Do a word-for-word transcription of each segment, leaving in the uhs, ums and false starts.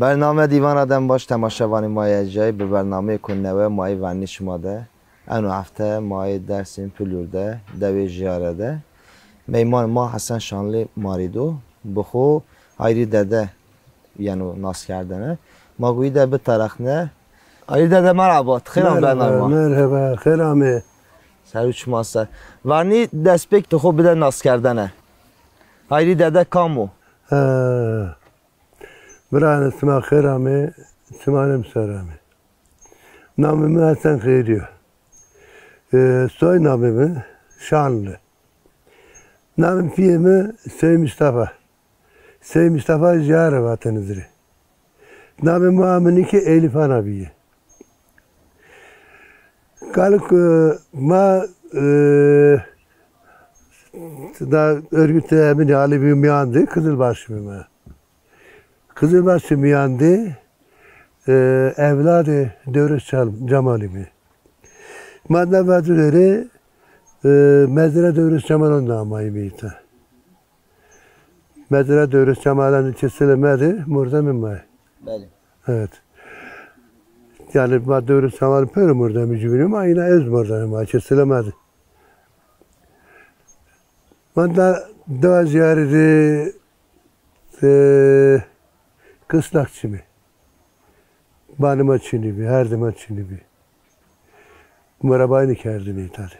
Bername Dîvana dem baş, temaşevanê ma yê ercayî, bi bernameyêko newe ma yê vernî şima de. Eno hefte ma yê Dêrsim Pulur de, dewê Jiyare de. Meyman ma Hesen Şanlî ma rê do. Bi xo Hayrî Dede yeno naskerdene. Ma guyî de bitereqne. Hayrî Dede merheba, ti xêr ame bernamê ma. Merheba, xêr ame. Ser û çiman ser. Vernî destpêk ti xo bide naskerdene. Hayrî Dede kam o? Ha. Birayêne sima xêr amê, çimanê mi ser amê. Namê mi Hesen Xeyrî yo. E, soy namê mi Şanlı. Namê pîyê mi Sey Mustafa. Sey Mustafa Jiyare vatene ci rê. Namê maa mi nîke Elîfana bîye. Kalik, e, ma, e, da örgütê Emin Alî bî mîyan de Kızılbaşı bîme. Kızılbaşı mîyan de, e, evladê Dewres Çal-, Cemalî bî. Ma na vacirê rê, e, mezra Dewres Cemal onda amayîme îta. Mezra Dewres Cemal'in çê silê ma de mordemê ma yê. Belê. Evet. Yani ma Dewres Cemal pêro mordemî cûbînê ma, îna ez mordemê ma, çê silê ma de. Ma da dewa Jiyare de, e, kısnak çimê. Banê ma çinî bî, herdê ma çinî bî. Murabayî nêkerdinê îta de.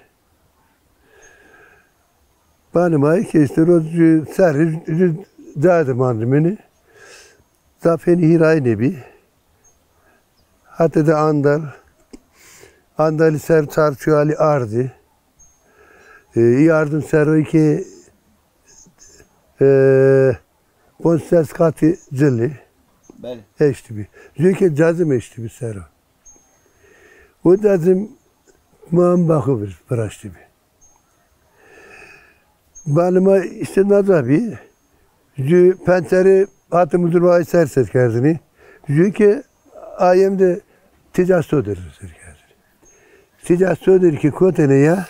Banê ma yê ke îşte roz serrî ca de mandimêne. Zafênî hîrayî nêbî. Hete de Andal. Andalî ser çar çuwalî ardî. E, î ardim ser o ke, e, ponc ses qatî cilî Belê. Eştîbî. Jû ke cazim eştîbî ser o. O cazim ma am baxu vir-, viraştîbî. Banê ma îşte naza bî. Jû pencerê hatê muzurbayî ser ser kerdinî. Jû ke ayem de tîca sodir ser kerdinî. Tîca sodir ke kotêne ya,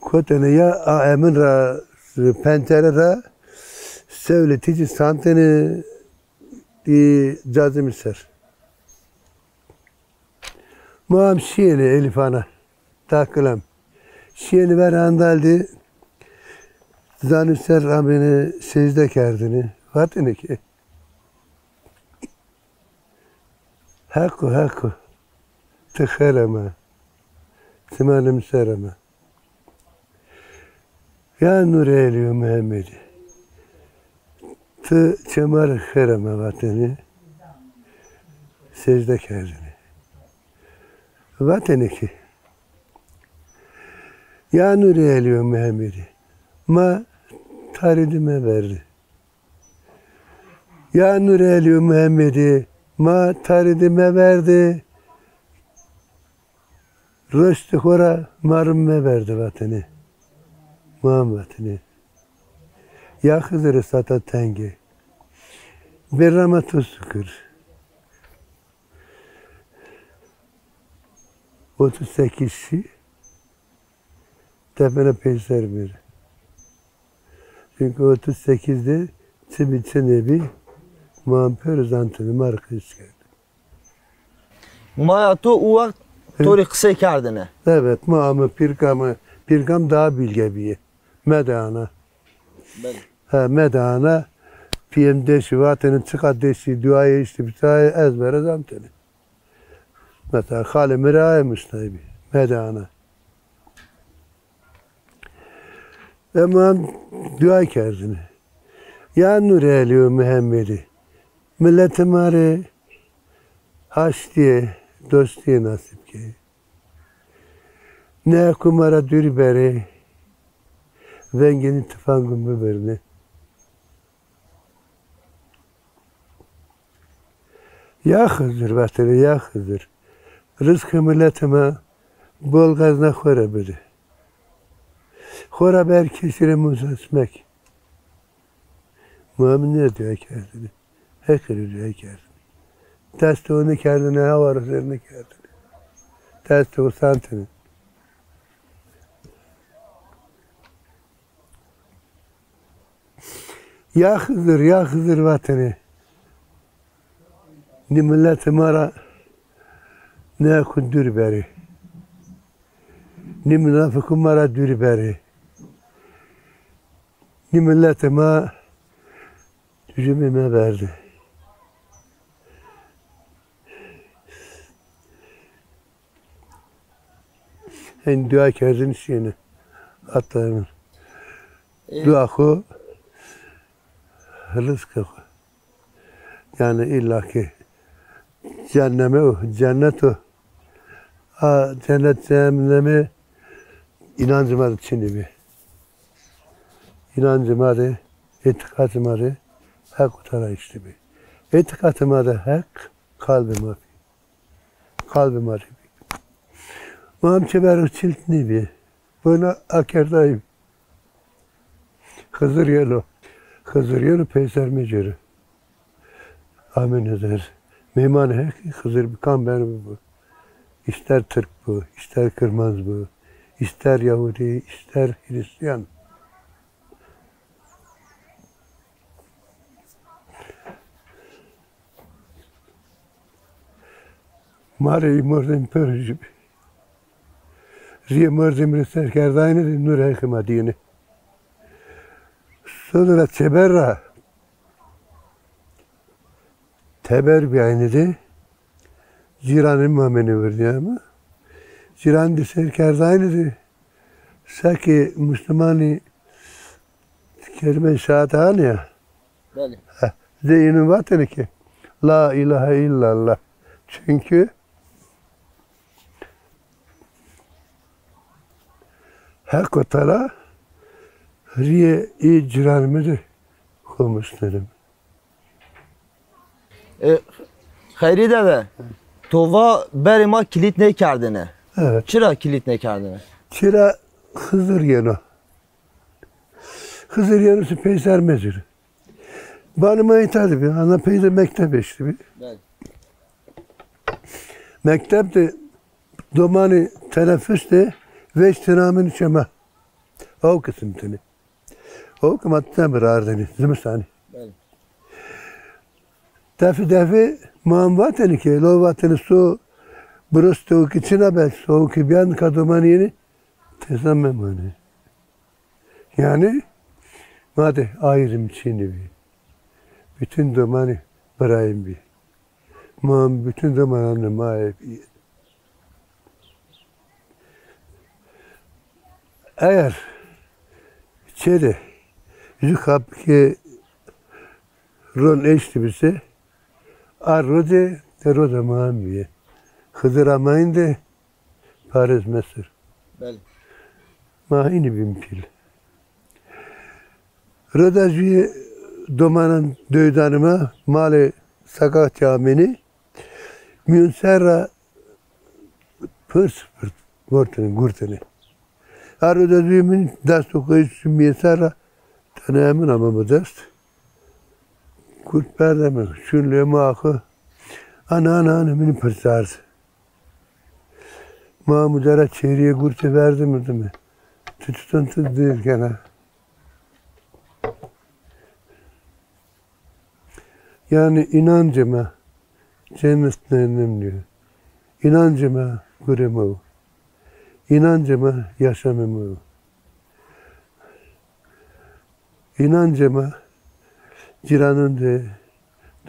kotêne ya, a emin ra, pencere ra sewlê tîcî santêne î cazimî ser. Ma am şîyêne Elîfana, takilam. Şîyêne ver Andal de, zanî ser amêne secde kerdêne. Vatêne ke Heqo, Heqo, ti xêr ame, çimanê mi ser ame. Ya nûrê Elî û Mihemedî, ti çê ma rê xêr ame vatêne, secde kerdêne. Vatêne ke, ya nûrê Elî û Mihemedî, ma tarî de meverdê. Ya nûrê Elî û Mihemedî, ma tarî de meverdê, roştê xo ra ma rim meverdê vatêne. Ma vatêne. Ya Xizirê sata tengê. Bê rama to şukir. Otuz sekiz şî, tepena peyser bêrê. Çünkü otuz sekiz de çi bî çi nêbî, ma pêro zantêne, ma rê qîs kerdêne. Maya to o wext to rê qisey kerdêne. Evet, ma ame pîrka mi, pîrka mi daha bilge bîye. Mede ana. Belê. Ha, mede ana, pîyê mi deşî vatêne, çiqa deşî, duayê îşte bî, çayê ezbere zantêne. Mesela xalê mi rê aye musnay bî. Mede ana. Ema dua kerdêne. Ya nûrê Elî û Mihemedî, miletê ma rê haştîye, dostîye nasîb kê. Nê ku ma ra dûrî berê, vengê nê tifangûn bibirnê. Ya Xizir vatêne, ya Xizir. Rizqê miletê ma bol xezna xo ra bide. Xo ra ber kesî rê muzes meke. Ma mi nê dua kerdêne. Heqî rê dua kerdêne. Destê xo nêkerdêne, hewa ro ser nêkerdêne. Destê xo santêne. Ya Xizir, ya Xizir vatene. Nî miletê ma ra nê xwu dûr berê. Nî minafiqû ma ra dûr berê. Nî miletê ma jumê me berdê. Hên dua kerdin şîyêne. Hatta hemen. Ê. Dua xwu rizqê xwu. Yanî îlla ki cenneme o, cennet o. A cennet, cenneme înancê ma de çinî bî. Înancê ma de, îtîqatê ma de Heq û Teala îşte bî. Îtîqatê ma de Heq qalbê ma bî. Qalbê ma rê bî. Ma hem çêberê çilt nêbî. Bona akerdayî bî. Xizir yeno. Xizir yeno peyser mecêri. Amêne der. Mêmanê Heqî Xizir bi kam beno bibo. Îster Tirk bo, îster Kirmanc bo, îster Yahudî, îster Hristiyan. Ma rê î mordemî pêro jû bî. Rîyê mordemî rê serkerdayene de nûrê Heqî ma dîyêne. Sodir ra çêber ra teber bîyayene de cîranê ma amêne virdîyayî ma. Cîranî de serkerdayene de seke muslumanî kelîmeyê şehadet anîya. Belê. Heh, zê înu vatêne ke la îlahe îllallah. Çunkî Heqo Teala rîyê î cîranê mi de xo musnenê mi. E, Xeyrî dede, to va berê ma kilît nêkerdêne. Evet. Çira kilît nêkerdêne? Çira Xizir yeno. Xizir yeno se peyser mecêr. Banê ma îta de bî. Ana pey de mekteb eştî bî. Belê. Mekteb de domanî tenefus de vêştêne amêne çê ma. Awke simtêne. Awke ma tebir ardêne zimistanî. Belê. Defî defî ma hem vatêne ke, lo vatêne so birosto ki çina be, so ki bîya nika domanî yenê, tesa memanê. Yanî ma de ayrım çinî bî. Bütün domanî birayîm bî. Ma hem bütün domananê ma hep î. Eger çê de jû kapikê ron eştî bise, a roce de roca ma hem bîye. Xizir amayîn de parêz mesir. Belê. Ma hînî bîm pîl. Roca jûyê domanan dewdanê ma malê Sakatî amêne. Mîyon ser ra pirs pirs vortêne, gurtêne. A roca jûyê min dest o koyî mîyê ser ra tenê emin ama bi dest. Gurt berdeme, şun lê ma axi. Ana, ana, ana, min pirs ard. Ma mudera çêrîye gurtê verdime dime. Tu tuton tu dir kena. Yanî înancê ma cennet ne nemnîyo. Înancê ma gurê ma o. Înancê ma yaşamê ma o. Înancê ma cîranon de,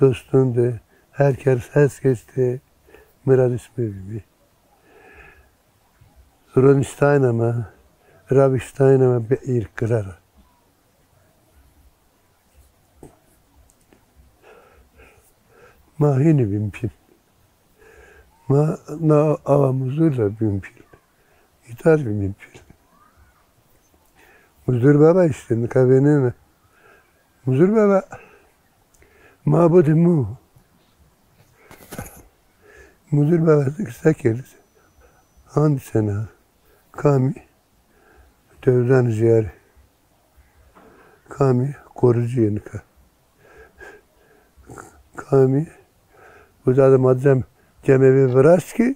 doston de, her kes, her kes de miradîs mi bîbî. Roniştayna ma, raviştayna ma bi îrkira ra. Ma hînî bîm pîl. Ma na awa Muzur ra bîm pîl. Îta ra bîm pîl. Muzur Baba îşte, nika vênena. Muzur Baba, mabudê mi o. Muzur Baba se kerdî. Hand sena. Kamî dewdan ziyarî. Kamî korucuyê nika. Kamî uza de ma cem, cemevê virast ki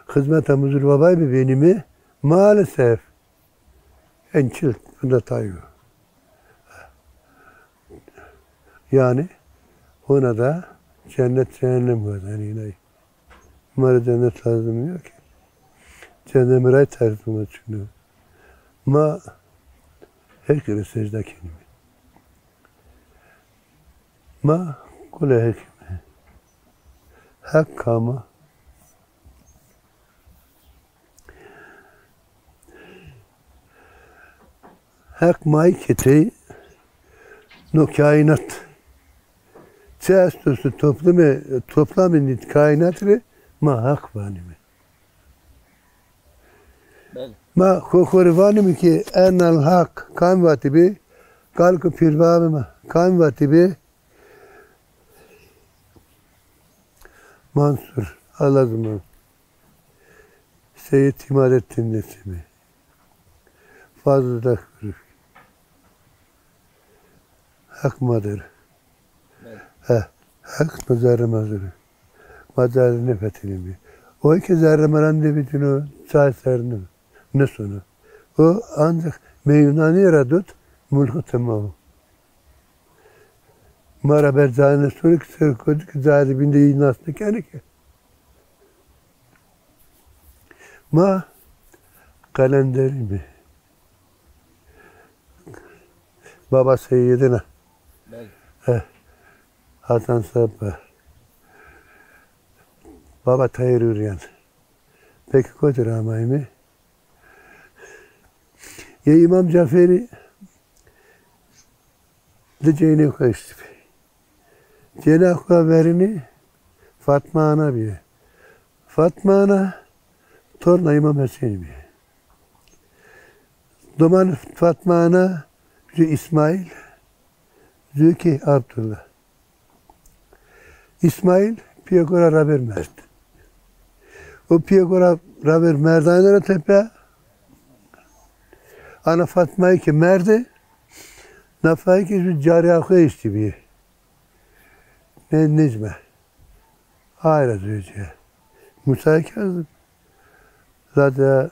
xizmeta Muzur Babay bivênîme. Maalesef. En çilt bunda tayo. Yani ona da cennet cehennem var yani inay. Ma ra cennet lazım yok ki. Cehennemi ray terzime çünkü. Ma her kere secda kenime. Ma kule hekime. Hak kama. Heq maîketê no kaînat. Çi esto se toplumê, toplamê nît kaînat rê ma Heq vanîme. Belê. Ma xo xo rê vanîme ki enel Heq kam vatî bê, kalko pîrbabê ma kam vatî bê, Mansur, Elazığ Mansur. Seyîd Îmadettin Nesîmî, Fazıl Akgürük, Heq ma der. He, Heq ma zerre ma zerre. Ma zerre nêfetelîme. O ke zerre ma ra nêvecîno, çay ser nê, nêsono. O ancak meymanîye ra dot, mulkû tema o. Ma ra ber cayê nêsono ki ser kodik cayê bîn de î nas nêkenê ke. Ma Qelenderî bî. Baba Seyîdîn a. Belê. He. Hasan Seba. Baba Tahîr Uryan. Peki kotî ra amayîme? Yê Îmam Caferî di ceynê xo eştî bî. Cêna xo verînî Fatma Ana bîye. Fatma Ana torna Îmam Hesênî bîye. Domanê Fatma Ana jû Îsmaîl, jû kî Abdullah. Îsmaîl pîyê xo ra ravêr merd. O pîyê xo ra ravêr merdayene ra tepîya ana Fatmayî ke merde, na Fatmayî ke jû carîya xo eştî bîye. Ne, Necme. Ay ra zewecîya. Musa Kazim. Zaten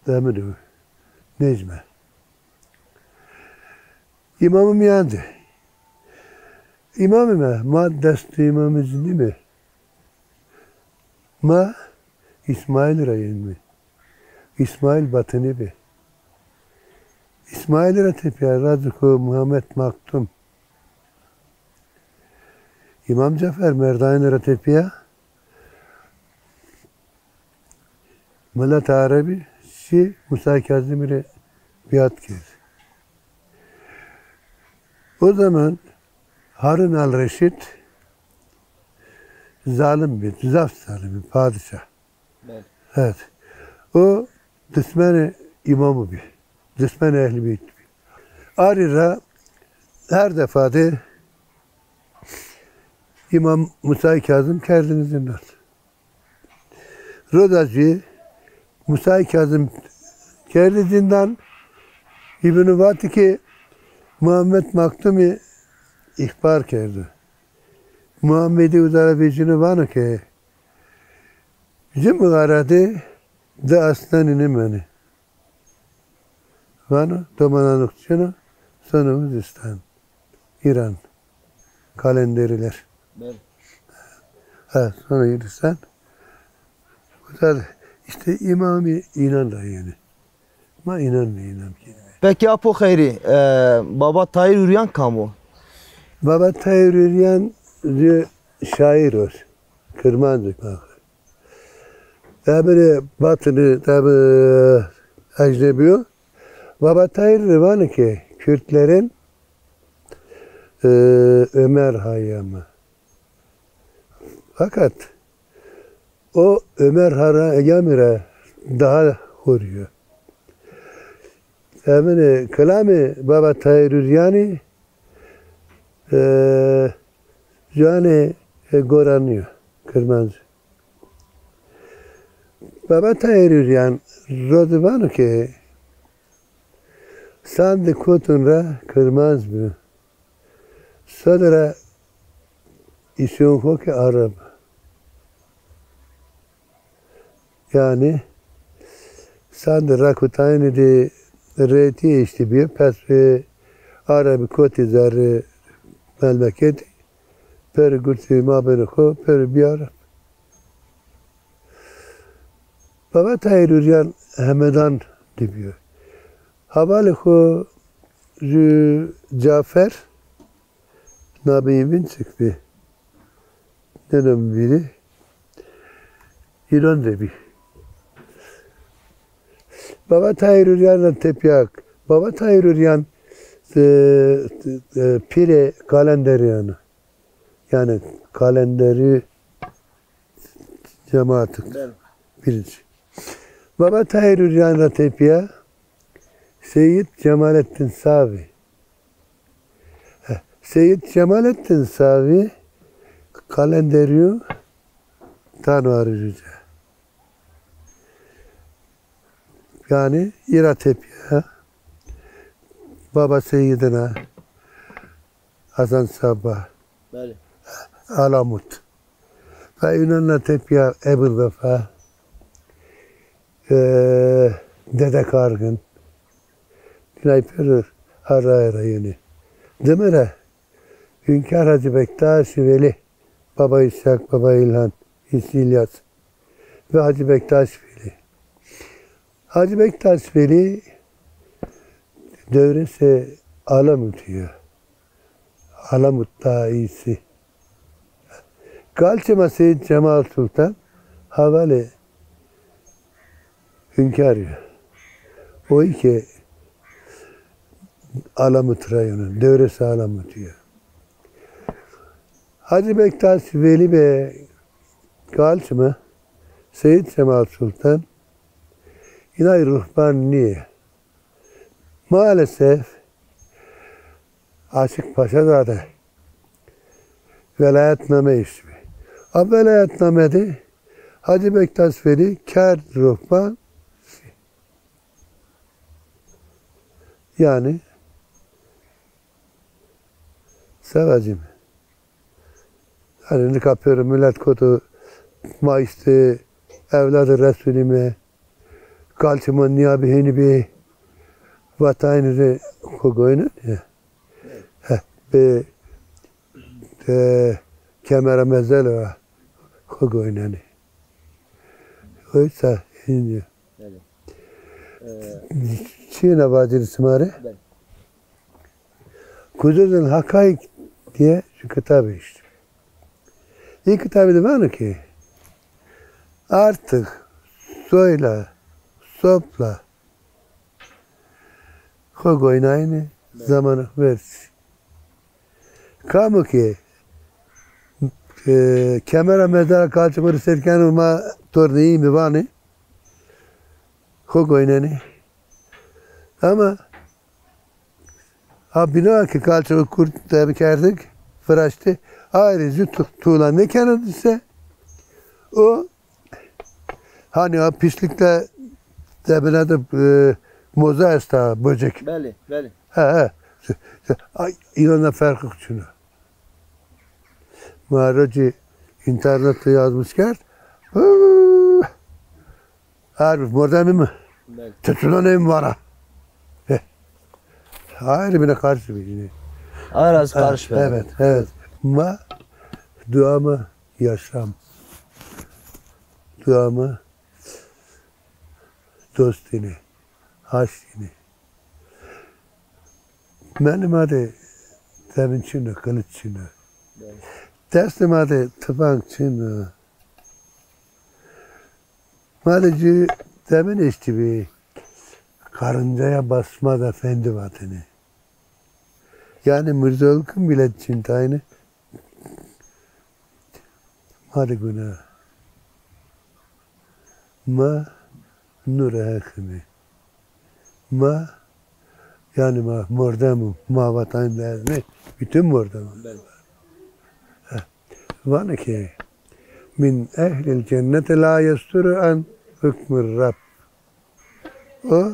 demir o. Necme. Îmamî mîyan de. Îmamî me, ma destê îmamî ci nîme. Ma Îsmaîl ra yenîme. Îsmaîl batinî bî. Îsmaîl ra tepîya ra ci ko Muhammed Maktum. Îmam Cafer merdayene ra tepîya Milet Erebî şî Musa Kazimî rê bîat kerd. O zaman Harun el Reşîd zalim bî, zaf zalim bî, padişah. Belê. Evet. O dismenê îmamî bî. Dismenê Ehlî Beyt bî. Arî ra her defa de Îmam Musa Kazim kerdêne zîndan. Roza ci Musa Kazim kerdî zîndan, îbinû vatî ke Muhammed Maktumî îxbar kerdo. Muhammedî uza ra vecîno vano ke ci mixara de di aslanî nêmanê. Vano, domananok çin o, sono Hindistan, Îran, kalenderiler. Belê. Ha, sono Hindistan. Bu da işte îmamî înan ra yenî. Ma înan nê, înan kî. Peki Apo Xeyrî, e, Baba Tahîr Uryan kam o? Baba Tahîr Uryan bir şaîr o. Kirmancî. Tabirê batini, tabirê ecnebî yo. Baba Tahîr rê vanê ke Kürtlerin, e, Ömer Hayyamı. Fakat o Ömer Hayyamî ra daha hurî yo. Emine kilamê Baba Tahîr Uryanî, e, ciwanê, e, goranî yo, kirmanc. Baba Tahîr Uryan roze vano ke sandê kotun ra kirmanc bi. Sode ra îsyon xo ke arab. Yanî sandê rakutayene de reytî eştî bîye, pes ve arabî kotî zerre Melmeketî, pêro gurtê mabênê xo, pêro biyar. Baba Tahîr Uryan Hemedan de bîyo. Hevalê xo jû Cafer, nabeyê vîn çik bî. Nênam vîrî. Înan de bî. Baba Tahîr Uryan ra tepîya. Baba Tahîr Uryan, e, e, pîrê Kalenderîyan o. Yanî Kalenderî cemaat. Belê. Birinci. Baba Tahîr Uryan ra tepîya Seyîd Cemalettin Savî. Heh, Seyîd Cemalettin Savî Kalenderîyo tano arî rîce. Yanî îra tepîya Baba Seyîdina, Hasan Saba, Belê. Alamut. Ve înan ra tepîya Ebul Vefa, e, Dede Kargın. Nînay pêro araya ra yenê. Dime ra Hünkar Hacı Bektaş Veli, Baba İshak, Baba İlhan, İs-, İlyas ve Hacı Bektaş Veli. Hacı Bektaş Veli dewresê Alamutî yo. Alamut daha iyisi. Kalçê ma Seyîd Cemal Sultan hevalê Hünkar yo. O ki Alamut ra yeno, dewresê Alamutî yo. Hacı Bektaş Veli be kalçê ma Seyîd Cemal Sultan, inay ruhban nîyê. Maalesef Aşık Paşazade velayetname eştbî. A velayetname de Hacı Bektaş Veli kerd ruhban. Yanî se vacîme. Yanî nika pêro milet koto, ma îşte ewladî resûnîme, kalçê ma nîyabî hênî bê, vatayîne rê xo goynen ya. Heh, bê, e, kemera mezele wa xo goynenê. Oysa hînî. Belê. Çîyêna vacîne sima rê? Belê. Kuzuzun Hakaik diye şu kitabı işte. Ê kitabî de vano ki artık soyla, sopla xo goynayne, zamanı ver. Kamo ki, e, kemera mezara kalçê xo rê ser keno ma torneyîme vanê, xo goynenê. Ama ha bîna ki kalçê xo kurt demi kerdik, viraştê, ayrı jü tu-, tuğla nêkeno dise, o hani ha pislikte debine de, e, moza esta, böcek. Belê, belê. He, he. Ay, înan ra ferqî çin o. Ma rocî internette yazmış kerd. Hıı! Her bir mordemî mi? Belê. Tutunan em vara. Heh. Hayır, bine karşı bir yine. Hayır, az karışma. Evet, evet. Ma duamı yaşam. Duamı dostini, haştini. Menê ma de demin çin o, kılıç çin o. Belê. Destê ma de tıfank çin o. Ma de ci demin eştîbî, karıncaya basmaz efendi vatene. Yani Mirza Olgun bile çin tayne. Ma de guna. Ma nure hekimi. Ma, yani ma mordemû, ma vatan derdine, bütün mordemû. Belê. Heh. Vano ki, min ehlil cennete la yesturu an hukmur Rab. O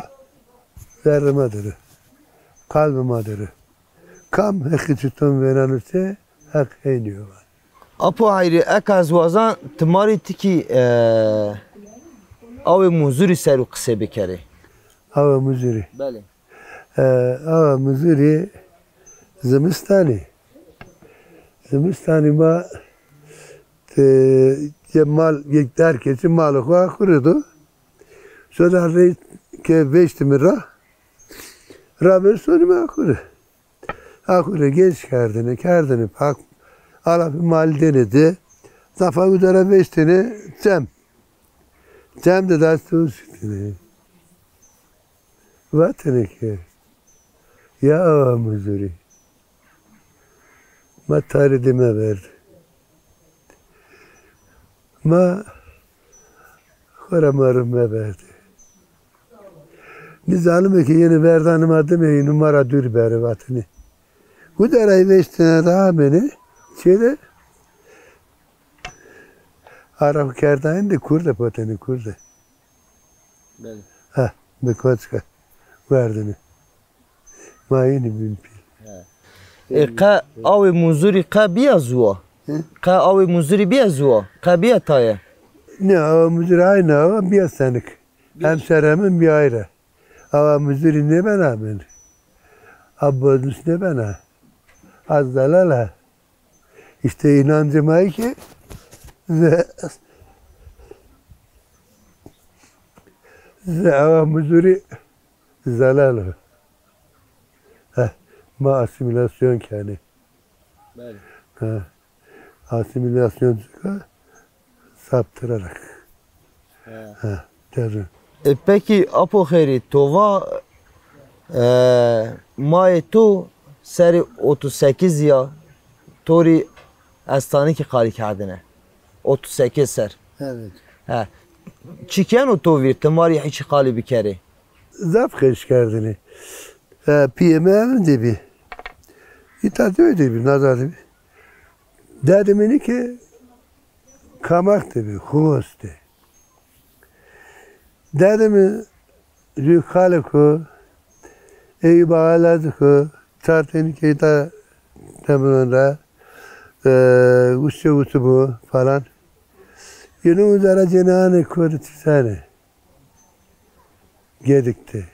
zerrê ma der o, qalbê ma der o. Kam Heqî çiton vêneno se, Heq hênî yo. Apo Heyrî, eka ez wazan ti ma rê tikî, e, awê Muzurî ser o qisê bikerê. Awê Muzurî. Belê. E, awa Muzurî zimistanî Zimistanî ma, e, ye mal, ye derkê çi malê xo axurê do. Soda rey ke veştimi ra, ra ver sonîme axure. Axure geç kerdine, kerdine pak. Alafî mal dêne de. Zafa uca ra veştine çem. Çem de dastû şitine. Vatine ke, ya awa Muzurî, ma tarî de meverde. Ma xo ra ma ro meverde. Nî zalime ke yenê verdanê ma dime, înû ma ra dûrî bere vatine. Uca ra veştine ra amêne çê de. Ara xo kerdayîn de kurde potêne, kurde. Belê. Ha, bi koçka werdine. Ma yenî bin pîl. He. E, qe awê Muzurî qe bîya zuwa? Hı? Qe awê Muzurî bîya zuwa? Qe bîya taye? Ne, awa Muzurî aynî awa bîya senik. Bîya. Hemşeremin bîya ayre. Awa Muzurî nêbena min. A bozmuş nêbena. A zelal a. İşte inancê ma ki ze, ze awa Muzurî zelal o. Heh, ma asimilasyon kenê. Belê. Ha. Asimilasyon çıka saptırarak. He. Ha, derin. E, peki Apo Xeyrî, to va, e, mayê to serê otuz sekiz ya to rê estanikî qalî kerdine. Otuz sekiz ser. Evet. He. Çi keno to vîr, ti ma rê hîçî qalî bikerê? Zaf qeş kerdine. E, piyê mi evin de bî. Îta de bî, naza de bî. Dedê mi nî ke Kamak de bî, Xumos de. Dedê mi jû xalê xo, Eyüp Ağa lazê xo, çar tenî keyta temron ra, e, uçe uçu bu falan. Yeno uca ra cênê anê kore çisenê. Gedikte.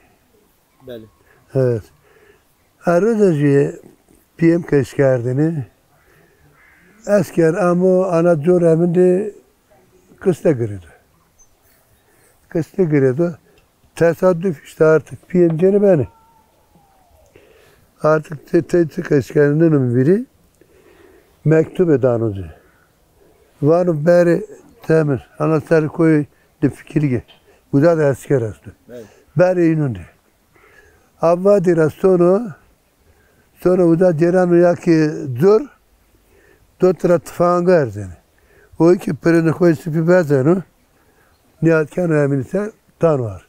Belê. Evet. Her roza jî piyê mi qeş kerdêne. Esker amo ana cor evin de qiste girêdo. Qiste girêdo. Tesadüf işte artık piyê mi cênê benê. Artık te, te, ti qeş kerdêne nino mi vîrî. Mektube dano ci. Vano berê Temir, ana serê koyî de fikirîge. Uca de esker esto. Evet. Berê înûn de. A vadî ra sono, sono uca cêreno ya ki cor, do tira tifanga erzêne. O ki pirênê xo yê sipî vezeno, nîyad keno emînî ser, dano ar.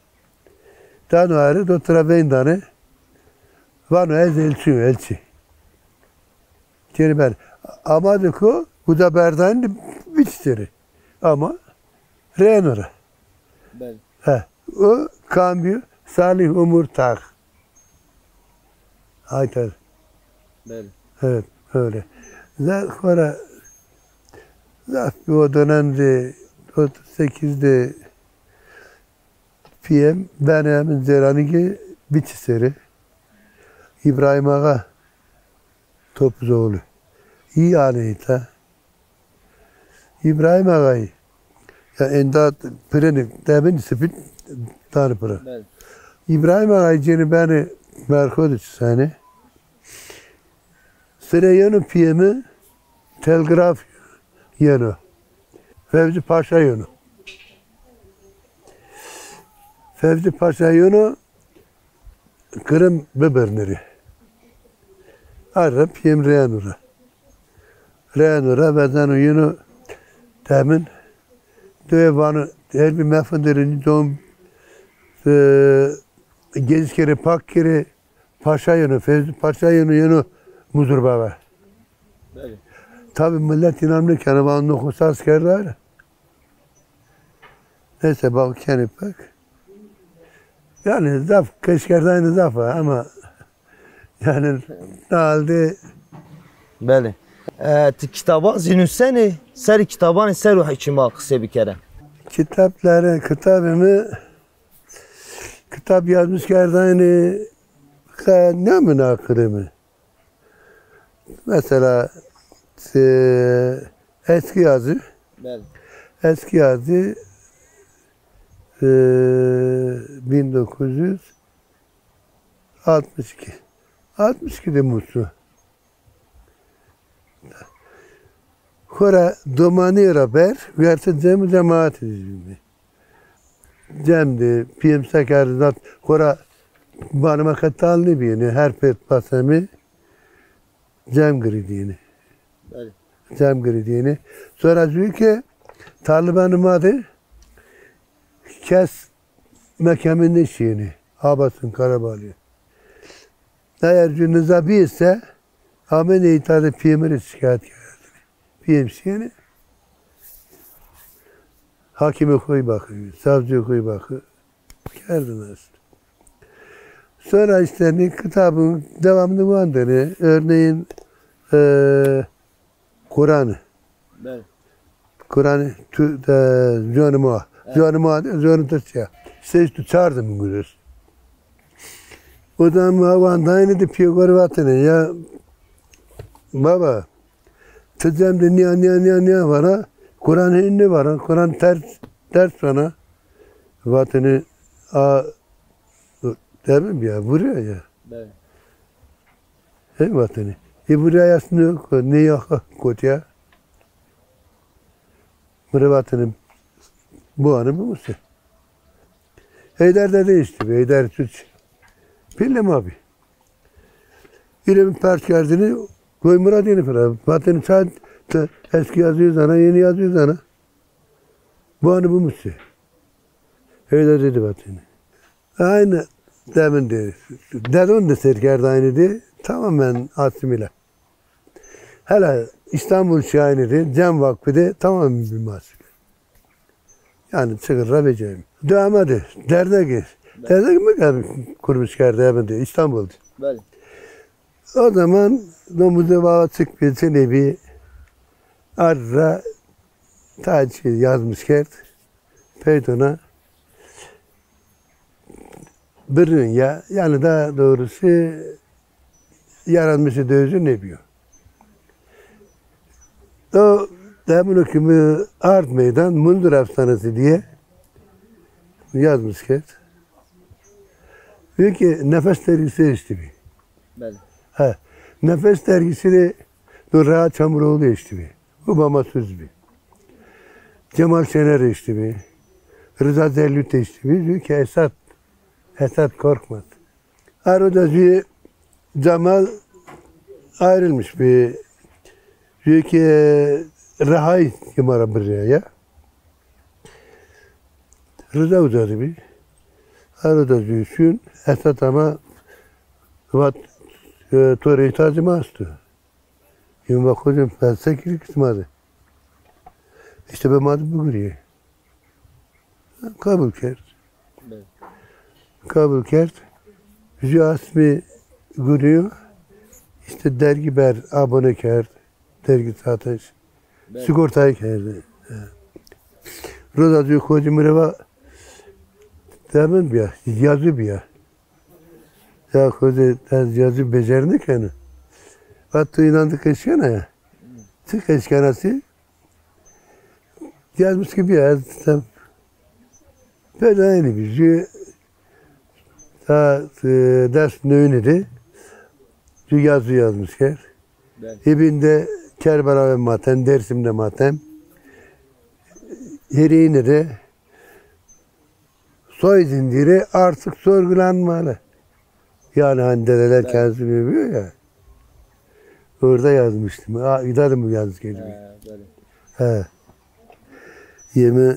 Dano arê, do tira veyn danê, vano ez elçî yo, elçî. Cêrî ben. Ama de ko, uca berdanî de biçî serê. Ama reyno ra. Belê. He. O kam bîyo? Salih Umur Tağ. Aytar. Belê. Evet, öyle. Zaf xora, zaf bir o dönemde, otuz sekizde piyê mi benê emin cêranîge biçî serê. İbrahim Ağa Topuzoğlu. Î anê îta. İbrahim Ağayî. Ya enda pirênê, demin sipî danê pira. Belê. İbrahim Ağayî cênê benê merxo de çisenê. Sire yeno piyê mi telgraf yeno. Fevzi Paşa yeno. Fevzi Paşa yeno, Qırım bibirnirî. Arra piyê mi reyeno ra. Reyeno ra vezeno yeno temin. Doye vano, her bir mefindirî nî dom, e, gez kerê, pak kerê, Paşa yeno, Fevzi Paşa yeno, yeno Muzur Baba. Belê. Tabi millet inan nêkeno, vano no xo saz kerdare. Neyse, bak kenê pek. Yani zaf qeşkerdaynî zaf a ama yani ne halde. Belê. E, ti kitaban zî nusenê, serê kitabanê ser o hîçî ma qisê bikere. Kitapları, kitabımı, kitap yazmış kerdaynî, ne münakırımı? Mesela E, Eski Yazı. Belê. Eski Yazı, e, bin dokuz yüz altmış iki. Altmış iki de mutlu. Xora domanî ra ber, werte cem û cemaatî de zî bî. Cem de, pîyê mi se kerd zat, xora banima ke tal nêbîyêne, her pêrt pasemî cem girîdîyêne. Belê. Cem girîdîyêne. Sonra zû ke Talibanî ma de kes mekemî nêşîyêne, Abasin Karabalî. Eger zû niza bîyê se, amêne îta de pîyê mi rê şikayet kerdêne. Pîyê mi şîyêne. Hakîmê xo yî baxî, savcîyê xo yî baxî. Kerdêne îşte. Sonra îşte nê kitabin devamını wandêne. Örneğin, e, Kur'anî. Belê. Kur'anî tu, e, ziwanê ma. Evet. Ziwanê ma, ziwanê Tirkî ya. Sês tu çar de mi gureşt. O zaman ma wandayêne de pîyê xo rê vatêne ya, baba, ti cem de nîya, nîya, nîya, nîya vana, Kur'an hên nêvana, Kur'an ters, ters vana. Vatêne, a, demin bîya, vurîya ya. Belê. Hên vatêne. Ê vurîya ya sino, nê ya kotîya. Mi rê vatêne, biwanê bimusê. Heyder de değişti, Heyder Tüç. Pîlê ma bî. Îrê mi pers kerdêne, goy mi ra dêne fira. Vatêne ça ti Eski Yazıyı zana, Yeni Yazıyı zana. Biwanê bimusê. Heyder de vatêne. Aynı demin de, dedon de sêr kerd aynı de, tamamen asimile. Hele İstanbul şî aynı de, Cem Vakfı de tamamen bir maşık. Yani çıkır ra beceyim. Devam de, derdegi. Derdegi mi kurmuş kerdi evinde, İstanbul'da. Belê. O zaman Domuzlu Baba çık bir sene bir arra taç yazmış kerd. Peydona birinin ya, yani daha doğrusu yaratmışı dövüzü ne diyor? O demin okumuş Art Meydan Mundur Efsanesi diye yazmış kerd. Diyor ki Nefes dergisi eşti bî. Belê. Ha, Nefes dergisi de do Reha Çamuroğlu eşti bî. Bu Bama Süz bî. Cemal Şener eşti bî. Rıza Zellüt eşti bî. Diyor ki Esat, Esat Korkmaz. Arada zî Cemal ayrılmış bî. Diyor ki Rehay ki ma ra birîya ya. Rıza uza de bî. Arada zî şun, Esat ama vat, e, to rê îhtiyacê ma esto. Yum va xocam, ben se kirî kî sima de. İşte ben ma de bigurîyê. Kabul kerd. Belê. Kabul kerd. Jü asmî gurîyo. İşte dergi ber abone kerd. Dergi satış. Belê. Sigortayı kerdi. He. Roza diyor, xocî mi rê va, demin bîya, yazı bîya. Ya xocî, ez yazı becer nêkena. Va tu inandî qeşkena ya. Ti qeşkena sî? Yazmış ki bîya, ez tam. Peyda aynı bir şey. Ta, e, ders nöğünü de. Jü yazı yazmış kerd. Belê. Hêbîn de Kerbela ve Matem, Dersim de Matem. Hereyine de soy zinciri artık sorgulanmalı. Yani hani dedeler, belê, kendisi biliyor ya. Orada yazmıştım. Ha, İda da mı yazmış geldi? Ha, belê. He. Yeme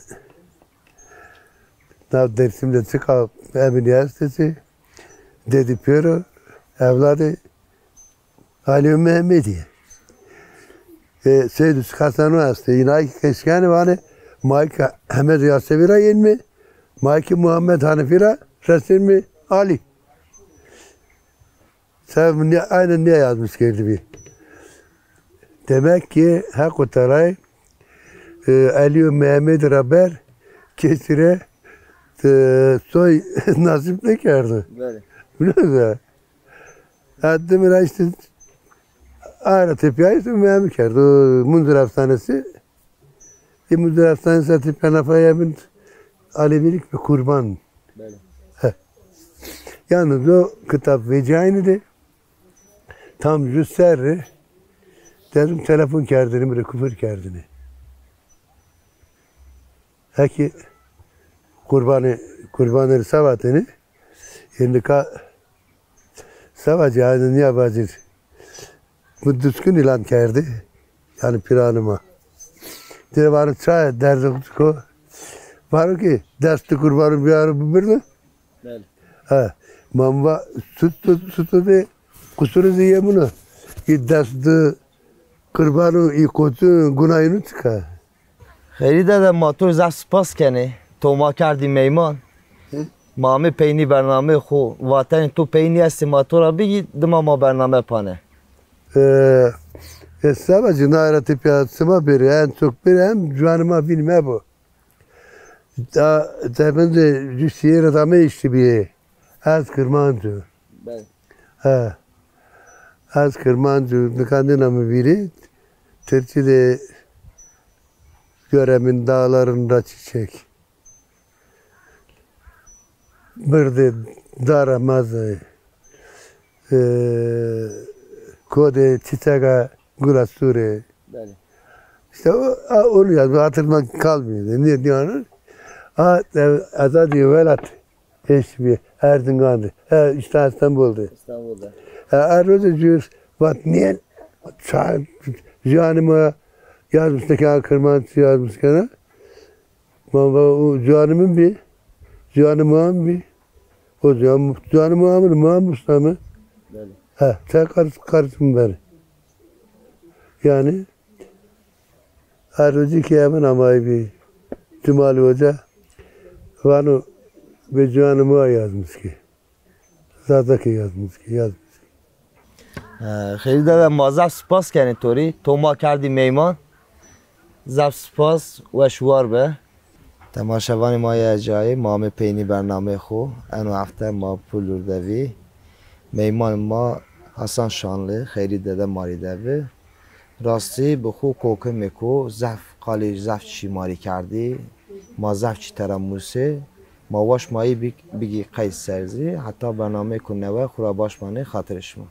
nav Dersim'de çıka emin yastesi. Dedi Piero, evladı Alî Mehmedî. E, Seyd Yusuf Hasanû estê. Îna kî qeşkenê vanê, ma kî Hemed Yasevi ra yenme, ma kî Muhammed Hanifî ra resenme Alî. Sev mi nî-, aynen ne yazmış kerdî bî. Demek ki Heqo Tealay, e, Alî û Mehmedî ra ber kesî rê, e, soy nasip nêkerdo. Belê. Biliyor musun? Ha, dimi ra işte Ara tepiyayı mem kerdo. Munzur Hastanesi. E, Munzur Hastanesi tepiyana fayabin Alevilik bir kurban. Belê. He. Yalnız o kitap vecayını de tam ju serri dedim telefon kerdini, bir küfür kerdini. Heki kurbanı, kurbanı savatını, indika savacı, yani niye vacir? Bu düzgün ilan kerdi. Yani planıma. De varo ça derdi ko. Varo ki destü kurbanı bir ara bu bir de. Belê. Ha, mamva sütü sütü de kusuru de yemunu. İ destü kurbanı i kotu günahını çıkar. Xeyrî dede, ma to zaf spas kenê. To ma kerdî meyman. Hi. Ma amê peynî bernameyê xo. Vatenê to peynî estê ma to ra bigî, dima ma bername panê. E, e, seba ci nayra tepya sima bêrê, en çok bêrê, hem ciwanê ma vînî mebo. Da, tepende ju şiîrê da me îşte bîyê. Ez Kirmanc o. Belê. Ha. Ez Kirmanc o, nika nêna mi vîrî. Tirkî de göremin dağlarında çiçek. Bir de dara mazı. E, kode çiçeka gula sure. Belê. İşte o, a, onu yazdı. Hatırıma kalmıyor. Ne diyor? A, e, Azadi Velat. Eşbi, Erzingan'dı. He, işte İstanbul'da. İstanbul'da. E, Erdoğan diyor, bak niye ça-, ciwanê ma yazmış da ki, Kirmanc yazmış gene. Ma va o ciwanê mi bi, ciwanê ma mi bi. O ciwan, ciwanê ma mi, ma mi usta mi. Belê. Ha, sen karış, karışım beni. Yani, her roji ki hemen amayî bi. Cumali Hoca, vano, bi ciwanê ma yazmış ki. Zazakî yazmış ki, yazmış ki. E, Xeyrî dede, ma zaf spas kenê to rê. To ma kerdî meyman. Zaf spas, weş war be. Temaşevanê ma yê ercayê, ma amê peynî bernameyê xo. Eno hefte ma Pulur de vî. Meymanê ma Hasan Şanlı, Xeyrî dede ma rê de vi. Rastî bi xo kokimêko zaf qalê zaf çî ma rê kerdî. Ma zaf çî tera musê. Ma waşt ma yî big-, bigî qeyd ser zî. Heta bernameyêko newe xo ra baş manê, xatirê şima.